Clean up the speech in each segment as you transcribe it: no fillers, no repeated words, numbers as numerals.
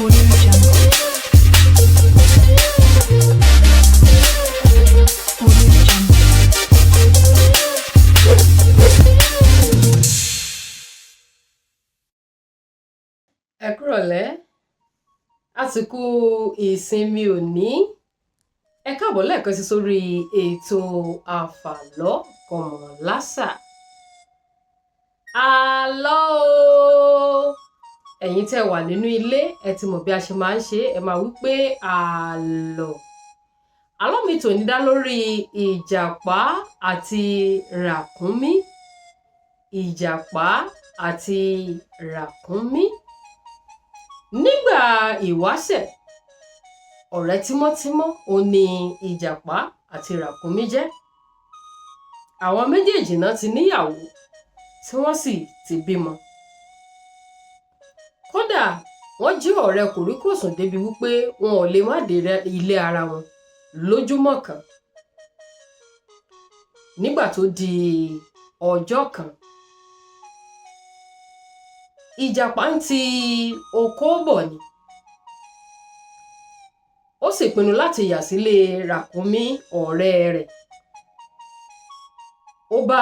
Audio Jungle. Audio Jungle. Ẹ kúrọ̀lẹ́, àsìkò ìsinmi òní. Ẹ káàbọ̀ lẹ́ẹ̀kan sí sórí ètò Àfàlọ́ Kọmọlásà. Àlọ́ o! Ẹ̀yin tẹ́ wà nínú ilé, ẹ ti mọ̀ bí a ṣe máa ń ṣe, ẹ máa wí pé àlọ́. Àlọ́ mi tòní dá lórí ìjàpá àti ràkúnmí. Ìjàpá àti ràkúnmí. Nígbà ìwáṣẹ̀, ọ̀rẹ́ tímọ́tímọ́ òun ni ìjàpá àti ràkúnmí jẹ́. Àwọn méjèèjì náà ti níyàwó tí wọ́n sì ti bímọ. Kódà wọ́n jẹ́ ọ̀rẹ́ kòríkòsùn débi wípé wọn ò lè má dé ilé ara wọn lójúmọ́ kan. Nígbà tó di ọjọ́ kan, ìjàpá ń ti oko bọ̀ ni. Ó sì pinnu láti yà sílé ràkúnmí ọ̀rẹ́ rẹ̀. Ó bá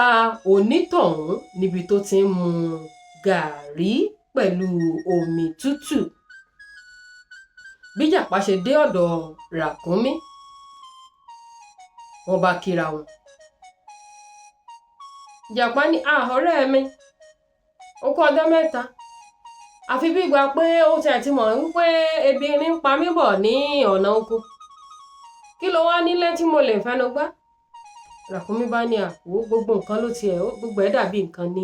onítọ̀hún níbi tó ti ń mu gààrí pẹ̀lú omi tútù. Bí ìjàpá ṣe dé ọ̀dọ̀ ràkúnmí, wọ́n bá kíra wọn. Ìjàpá ní, "À, ọ̀rẹ́ mi, ó kú ọjọ́ mẹ́ta. Àfi bí ìgbà pé ó tiẹ̀ ti mọ̀ wípé ebi ní ń pa mí bọ̀ ní ọ̀nà oko. Kí ló wá nílé tí mo lè fẹnu gbá?" Ràkúnmí bá ní, "Àpò gbogbo nǹkan ló tiẹ̀, gbogbo ẹ̀ dàbí nǹkan ní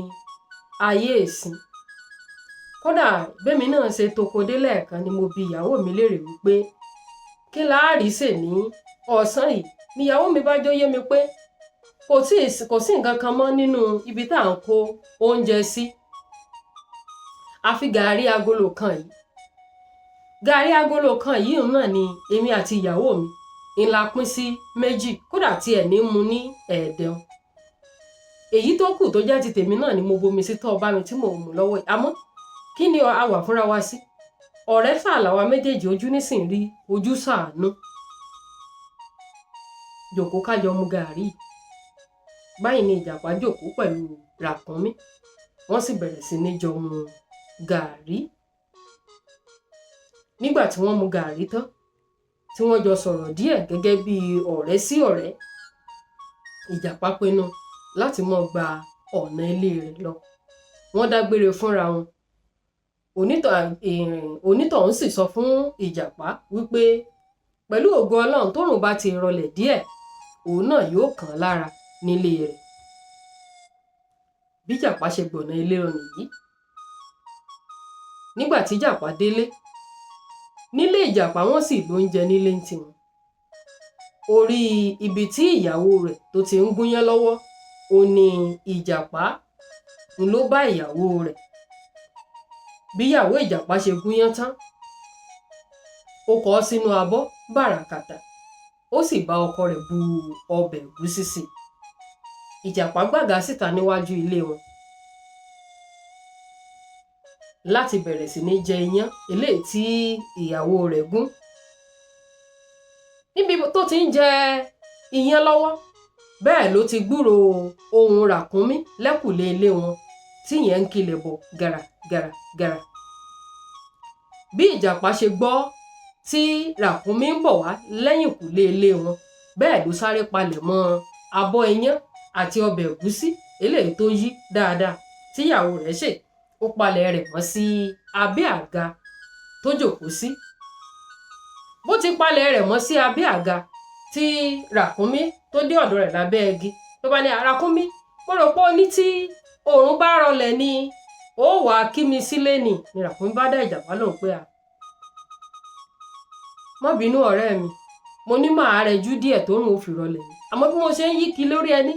ayé ìsìn. Kódà bémi náà ṣe toko dé lẹ́ẹ̀kan ni mo bi ìyàwó mi léèrè wípé kí la á rí sè ní ọ̀sán yìí. Ni ìyàwó mi bá jó yé mi pé kò sí nǹkan kan mọ́ nínú ibi tá à ń kó oúnjẹ sí. Àfi gàárì agolo kan yìí. Gàárì agolo kan yìí náà ni èmi àti ìyàwó mi ń la pín sí méjì, kódà tí ẹ̀ ní mu ní ẹ̀ẹ̀dẹ̀un. Èyí tó kù tó jẹ́ ti tèmi náà ni mo bomi sí tọ́ bá mi tí mò ń mu lọ́wọ́ yìí. Àmọ́ kí ni a wà fúnra wa sí? Ọ̀rẹ́ sà làwa méjèèjì, ojú nísìn rí ojú ṣàánú. Jòkó ká jọ mu gàárì." Báyìí ni ìjàpá jókòó pẹ̀lú ràkúnmí. Wọ́n sì bẹ̀rẹ̀ sí ní jọ mu gàárì. Nígbà tí wọ́n mu gàárì tán, tí wọ́n jọ sọ̀rọ̀ díẹ̀ gẹ́gẹ́ bí ọ̀rẹ́ sí ọ̀rẹ́, ìjàpá pinnu láti máa gba ọ̀nà ilé rẹ̀ lọ. Wọ́n dágbére fúnra wọn. Onítọ̀hún sì sọ fún ìjàpá wípé pẹ̀lú ògo Ọlọ́run, tóòrùn bá ti rọlẹ̀ díẹ̀, òun náà yóò kàn án lára nílé rẹ̀. Bí ìjàpá ṣe gbọ̀nà ilé lọ nìyí. Nígbà tí ìjàpá délé, nílé ìjàpá wọ́n sì lóúnjẹ nílé ń tiwọn. Orí ibi tí ìyàwó rẹ̀ tó ti ń gúnyán lọ́wọ́, òun ní ìjàpá ń ló bá ìyàwó rẹ̀. Bí ìyàwó ìjàpá ṣe gúnyán tán, ó kọ ọ́ sínú abọ́ bàràkàtà, ó sì bá ọkọ rẹ̀ bu ọbẹ̀ ẹ̀gúsí sí i. Ìjàpá gbàgà síta níwájú ilé wọn láti bẹ̀rẹ̀ sí ní jẹ iyán eléyìí tí ìyàwó rẹ̀ gún. Níbi tó ti ń jẹ iyán lọ́wọ́, bẹ́ẹ̀ ló ti gbúròó ohùn ràkúnmí lẹ́kùlé ilé wọn tí ìyẹn ń kilẹ̀ bọ̀ gàrà gàrà gàrà. Bí ìjàpá ṣe gbọ́ tí ràkúnmí ń bọ̀ wá lẹ́yìnkùlé ilé wọn, bẹ́ẹ̀ ló sáré palẹ̀ mọ́ abọ́ iyán àti ọbẹ̀ ẹ̀gúsí eléyìí tó yí dáadáa tíyàwó rẹ̀ sè. Ó palẹ̀ rẹ̀ mọ́ sí abẹ́ àga tó jókòó sí. Bó ti palẹ̀ rẹ̀ mọ́ sí abẹ́ àga tí ràkúnmí tó dé ọ̀dọ̀ rẹ̀ lábẹ́ igi, ló bá ní, "Ràkúnmí, mo rò pé o ní tí oòrùn bá rọlẹ̀ ni ó wàá kí mi sílé ni." Ni ràkúnmí bá dá ìjàpá lóhùn pé, "À, má bínú ọ̀rẹ́ mi, mo ní màá rẹjú díẹ̀ tóòrùn ó fi rọlẹ̀ ni. Àmọ́ bí mo ṣe ń yí kí lórí ẹní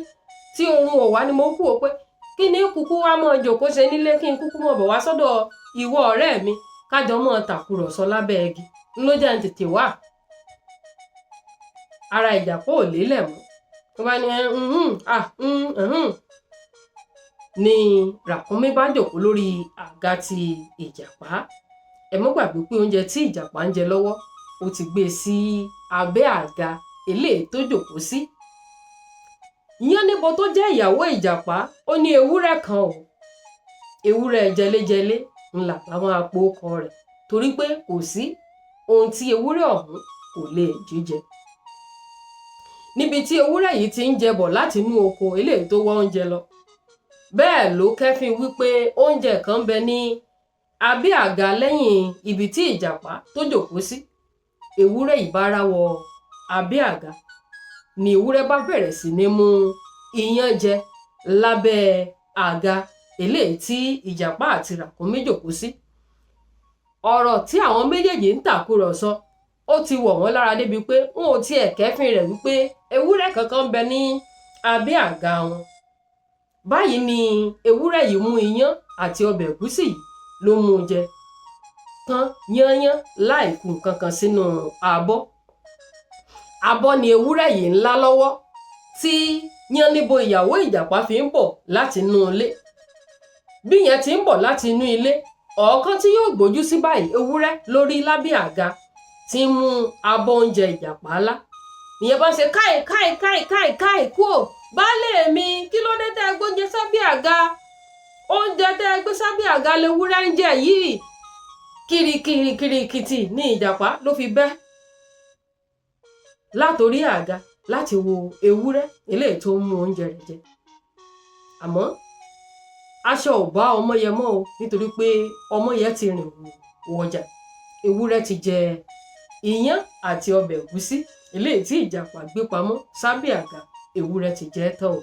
tí oorun ò wá ni mo kú o pé kí ni kúkú wá mọ́ jòkó ṣe nílé, kí n kúkú mọ̀ bọ̀ wá sọ́dọ̀ ìwọ ọ̀rẹ́ mi, kájọ mọ́ tàkùrọ̀sọ lábẹ́ igi ń ló jẹ́ n tètè wá." Ara ìjàpá ò lélẹ̀ mọ́. Tó bá ní ah nhún ni ràkúnmí bá jòkó lórí àga ti ìjàpá. Ẹ mọ́ gbàgbé pé oúnjẹ tí ìjàpá ń jẹ lọ́wọ́, ó ti gbé e sí abẹ́ àga eléyìí tó jòkó sí. Yánníbo tó jẹ́ ìyàwó ìjàpá, ó ní ewúrẹ́ kan o, ewúrẹ́ jẹléjẹlé ńlá bá máa po ọkọ rẹ̀, torí pé kò sí ohun tí ewúrẹ́ ọ̀hún kò lè jíjẹ. Níbi tí ewúrẹ́ yìí ti ń jẹ bọ̀ láti inú oko eléyìí tó wá oúnjẹ lọ, bẹ́ẹ̀ ló kẹ́fín wípé oúnjẹ kan ń bẹ ní abẹ́ àga lẹ́yìn ibi tí ìjàpá tó jòkó sí. Ewúrẹ́ yìí bá ráwọ abẹ́ àga ni ewúrẹ́ bá bẹ̀rẹ̀ sí ní mú iyán jẹ lábẹ́ àga eléyìí tí ìjàpá àti ràkúnmí jòkó sí. Ọ̀rọ̀ tí àwọn méjèèjì ń tàkúrọ̀sọ, ó ti wọ̀ wọ́n lára débi pé wọn ò tiẹ̀ kẹ́fín rẹ̀ wípé ewúrẹ́ kankan ń bẹ ní abẹ́ àga wọn. Báyìí ni ewúrẹ́ yìí mú iyán àti ọbẹ̀ ẹ̀gúsí yìí ló mú un jẹ tán yányán láì kù nǹkan kan sínú abọ́. Abọ́ ni ewúrẹ́ yìí ń lá lọ́wọ́ tí Yánníbo ìyàwó ìjàpá fi ń bọ̀ láti inú ilé. Bí yẹn ti ń bọ̀ láti inú ilé, ọ̀ọ́kán tí yóò gbójú sí báyìí, ewúrẹ́ lórí lábẹ́ àga tí ń mú abọ́ oúnjẹ ìjàpá lá. Ìyẹn bá ṣe káì káì káì káì káì kú ò, baálé mi, kí ló dé tẹ́ ẹ gbóúnjẹ sábẹ́ àga? Oúnjẹ tẹ́ ẹ gbé sábẹ́ àga lewúrẹ́ ń jẹ yìí. Kirikiri kirikìtì ní ìjàpá ló fi bẹ́ látòrí àga láti wo ewúrẹ́ eléyìí tó ń mú oúnjẹ rẹ̀ jẹ. Àmọ́ aṣọ ò bá ọmọyẹ mọ́ o, nítorí pé ọmọyẹ ti rìn wọjà. Ewúrẹ́ ti jẹ iyán àti ọbẹ̀ ẹ̀gúsí eléyìí tí ìjàpá gbé pamọ́ sábẹ́ àga, ewúrẹ́ ti jẹ tán o.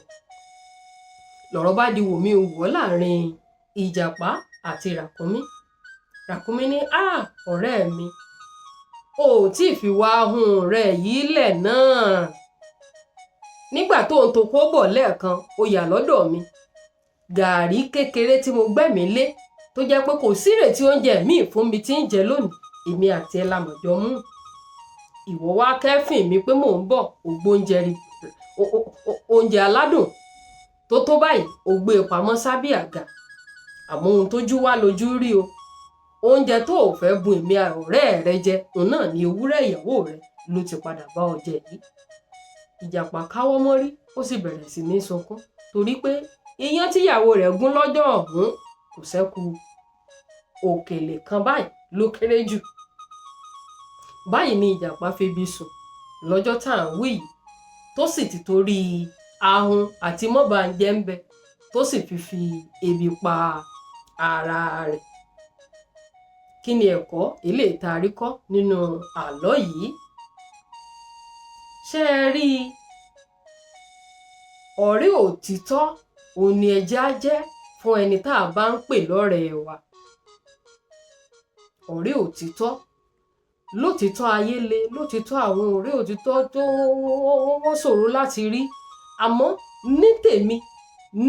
Lọ̀rọ̀ bá di wòmí wò láàrin ìjàpá àti ràkúnmí. Ràkúnmí ní, "Á ọ̀rẹ́ mi, o ò tí ì fi wá ahun rẹ̀ yìí lẹ̀ náà. Nígbà tó ń tokó bọ̀ lẹ́ẹ̀kan, o yà lọ́dọ̀ mi. Gàárì kékeré tí mo gbẹ́mìí lé tó jẹ́ pé kò sí ìrètí oúnjẹ míì fún mi tí ń jẹ lónìí, èmi àti ẹ la mọ̀jọ mú. Ìwọ wá kẹ́fìn mi pé mò ń bọ̀, ò gbóúnjẹ rí oúnjẹ aládùn tó tó báyìí, ò gbé e pamọ́ sábẹ́ àga. Àmọ́ ohun tójú wá lójú rí o. Oúnjẹ tó ò fẹ́ bun èmi ọ̀rẹ́ rẹ jẹ, òun náà ni ewúrẹ́ ìyàwó rẹ ló ti padà bá ọ jẹ yìí." Ìjàpá káwọ́ mọ́rí, ó sì bẹ̀rẹ̀ sí ní sunkún torí pé iyán tíyàwó rẹ̀ gún lọ́jọ́ ọ̀hún kò ṣẹ́kù òkèlè kan báyìí ló kéré jù. Báyìí ni ìjàpá febi sùn lọ́jọ́ tá à ń wí yìí, tó sì ti torí ahun àti mọ́bàǹjẹ́ ń bẹ tó sì fi fi ebi pa ara rẹ̀. Kí ni ẹ̀kọ́ eléyìí tá a rí kọ́ nínú àlọ́ yìí? Ṣé ẹ rí i? Ọ̀rẹ́ òtítọ́ òun ni ẹja jẹ́ fún ẹni tá a bá ń pè lọ́rẹ̀ẹ́ wa. Ọ̀rẹ́ òtítọ́, lótìítọ́ ayé le, lótìítọ́ àwọn ọ̀rẹ́ òtítọ́ tó wọ́n ṣòro láti rí. Àmọ́ ní tèmi,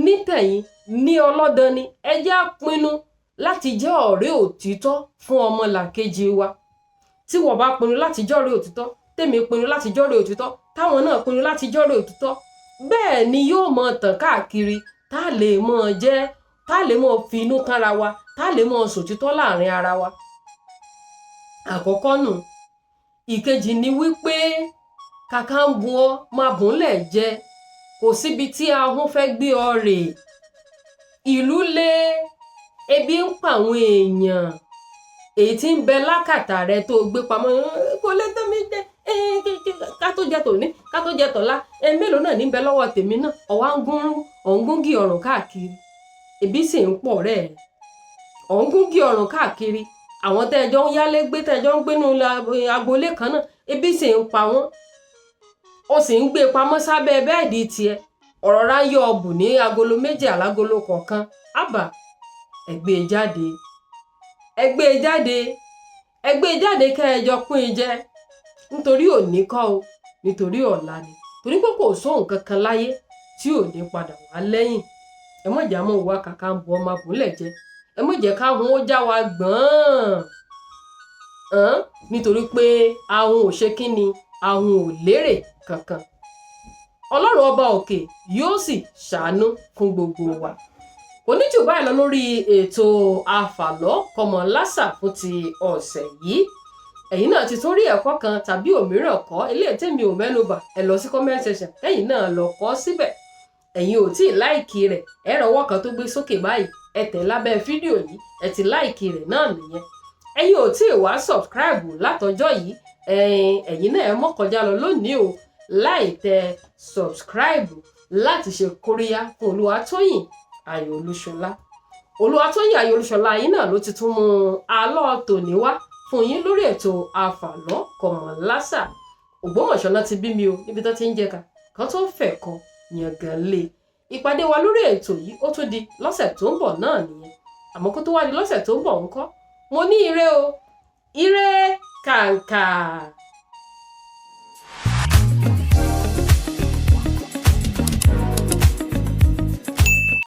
ní tẹ̀yin, ní ọlọ́dan ni, ẹ jẹ́ á pinnu láti jẹ́ ọ̀rẹ́ òtítọ́ fún ọmọlàkejì wa. Tí wọ́n bá pinnu láti jẹ́ ọ̀rẹ́ òtítọ́, tèmi pinnu láti jẹ́ ọ̀rẹ́ òtítọ́, táwọn náà pinnu láti jẹ́ ọ̀rẹ́ òtítọ́, bẹ́ẹ̀ ni yóò mọ tàn káàkiri, tá lè mọ jẹ́, tá lè mọ fi inú tánra wa, tá lè mọ sòtítọ́ láàrin ara wa. Àkọ́kọ́ nù. Ìkejì ni wípé kàkà ń bu ọ máa bùn lẹ̀ jẹ, kò síbi tí ahun fẹ́ gbé ọ rè. Ìlú le, ebi ń pa àwọn èèyàn, èyí tí ń bẹ lákàtà rẹ tó gbé pamọ́ kò lè tán mi jẹ, ká tó jẹ tòní, ká tó jẹ tọ̀la, mélòó náà ní bẹ lọ́wọ́ tèmi náà, ọ̀wá ń gún ọ̀ ń gúngi ọ̀rùn káàkiri, ebi sì ń pọ̀ rẹ̀, ọ̀ ń gúngi ọ̀rùn káàkiri. Àwọn tẹ́jọ́ ń yálé gbé, tẹ́jọ́ ń gbénú agboolé kan náà, ebi sì ń pa wọ́n, ó sì ń gbé pamọ́ sábẹ́ bẹ́ẹ̀dì tiẹ̀. Ọ̀rọ̀ rà ń yọ ọ̀bù ní agolo méjì alágolo kọ̀ọ̀kan. Àbà, ẹ gbé e jáde, ẹ gbé e jáde, ẹ gbé e jáde kẹ́ ẹ jọ pín in jẹ, nítorí òní kọ́ o, nítorí ọ̀la ni, torí pé kò sóhun kankan láyé tí ò ní padà wá lẹ́yìn. Ẹ mọ̀ jà mọ́ wa kàkà ń bu ọmọ àbúlẹ̀ jẹ, ẹ mọ̀ jẹ́ káwọn ó já wa gbọ̀n án, nítorí pé ahun ò ṣe kíni, ahun ò lérè kankan. Ọlọ́run ọba òkè yóò sì ṣàánú fún gbogbo wa. Kò ní jù báyìí lọ lórí ètò Àfàlọ́ Kọ́mọ Lásà fún ti ọ̀sẹ̀ yìí. Ẹ̀yin náà ti tún rí ẹ̀kọ́ kan tàbí òmíràn kọ́ eléyìí tèmi ò mẹ́nubà, ẹ lọ sí comment section, ẹ̀yin náà lọ kọ́ síbẹ̀. Ẹ̀yin ò tí ì like rẹ̀, ẹ rọwọ́ kan tó gbé sókè báyìí, ẹ tẹ̀ lábẹ́ fídíò yìí, ẹ ti like rẹ̀ náà nìyẹn. Ẹ̀yin ò tí ì wá subscribe látọjọ́ yìí, ẹ̀yin náà ẹ mọ́ kọjá lọ lónìí o láì tẹ subscribe láti ṣe kóríyá fún Olúwatóyìn Ayọ̀ Olúṣọlá. Olúwatóyìn Ayọ̀ Olúṣọlá yín náà ló ti tún mú àlọ́ tòní wá fún yín lórí ètò Àfàlọ́ Kọ́mọ Lásà. Ògbómọ̀ṣọ́ náà ti bí mi o, níbi tó ti ń jẹka kan tó fẹ̀ kọ yàngàn lé. Ìpàdé wa lórí ètò yìí, ó tún di lọ́sẹ̀ tó ń bọ̀ náà nìyẹn. Àmọ́ kó tó wá di lọ́sẹ̀ tó ń bọ̀ ńkọ́, mo ní ire o, ire kàǹkà.